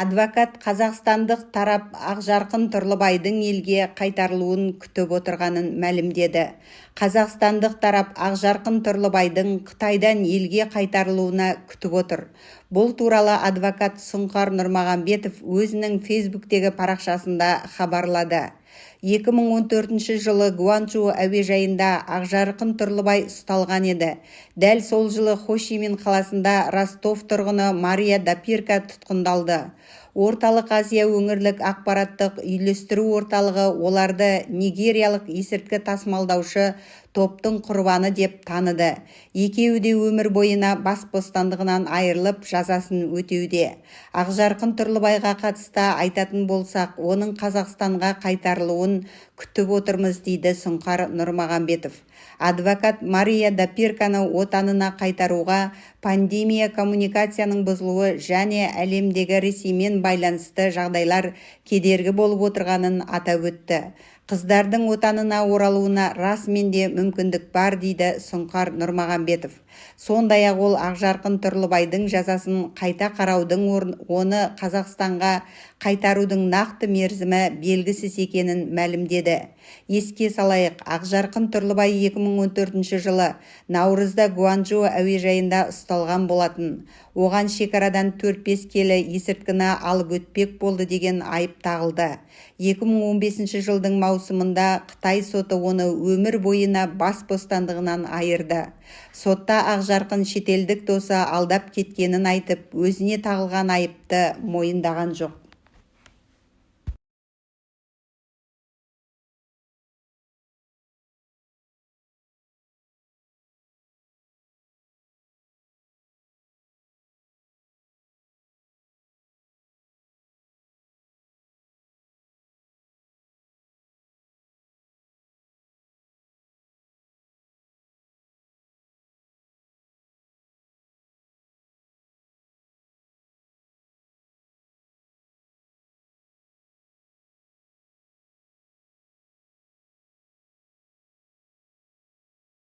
Адвокат қазақстандық тарап Ақжарқын Тұрлыбайдың елге қайтарылуын күтіп отырғанын мәлімдеді. Қазақстандық тарап Ақжарқын Тұрлыбайдың Қытайдан елге қайтарылуына күтіп отыр. Бұл туралы адвокат Сұңқар Нұрмағамбетов өзінің Фейсбуктегі парақшасында хабарлады. 2014 жылы Гуанчжоу әуежайында Ақжарқын Тұрлыбай ұсталған еді. Дәл сол жылы Хошимин қаласында Ростов тұрғыны Мария Дапирка тұтқындалды. Орталық Азия өңірлік ақпараттық үйлестіру орталығы оларды нигериялық есірткі тасымалдаушы топтың құрбаны деп таныды. Екеуі де өмір бойына бас бостандығынан айырылып, жазасын өтеуде. Ақжарқын Тұрлыбайға қатысты айтатын болсақ, оның Қазақстанға қайтарылуын күтіп отырмыз, дейді Сұңқар Нұрмағамбетов. Адвокат Мария Дапирканы отанына қайтаруға пандемия, коммуникацияның бұзылуы және әлемдегі Ресеймен байланысты жағдайлар кедергі болып отырғанын атап өтті. Қыздардың отанына оралуына расымен де мүмкіндік бар, дейді Сұңқар Нұрмағамбетов. Сондай-ақ ол Ақжарқын Тұрлыбайдың жазасын қайта қараудың, оны Қазақстанға қайтарудың нақты мерзімі белгісіз екенін мәлімдеді. Еске салайық, Ақжарқын Тұрлыбай 2014 жылы наурызда Гуанчжоу әуежайында ұсталған болатын. Оған шекарадан 4-5 келі есірткіні алып өтпек болды деген айып тағылды. 2015 жылдың маусымында Қытай соты оны өмір бойына бас бостандығынан айырды. Сотта Ақжарқын шетелдік досы алдап кеткенін айтып, өзіне тағылған айыпты мойындаған жоқ.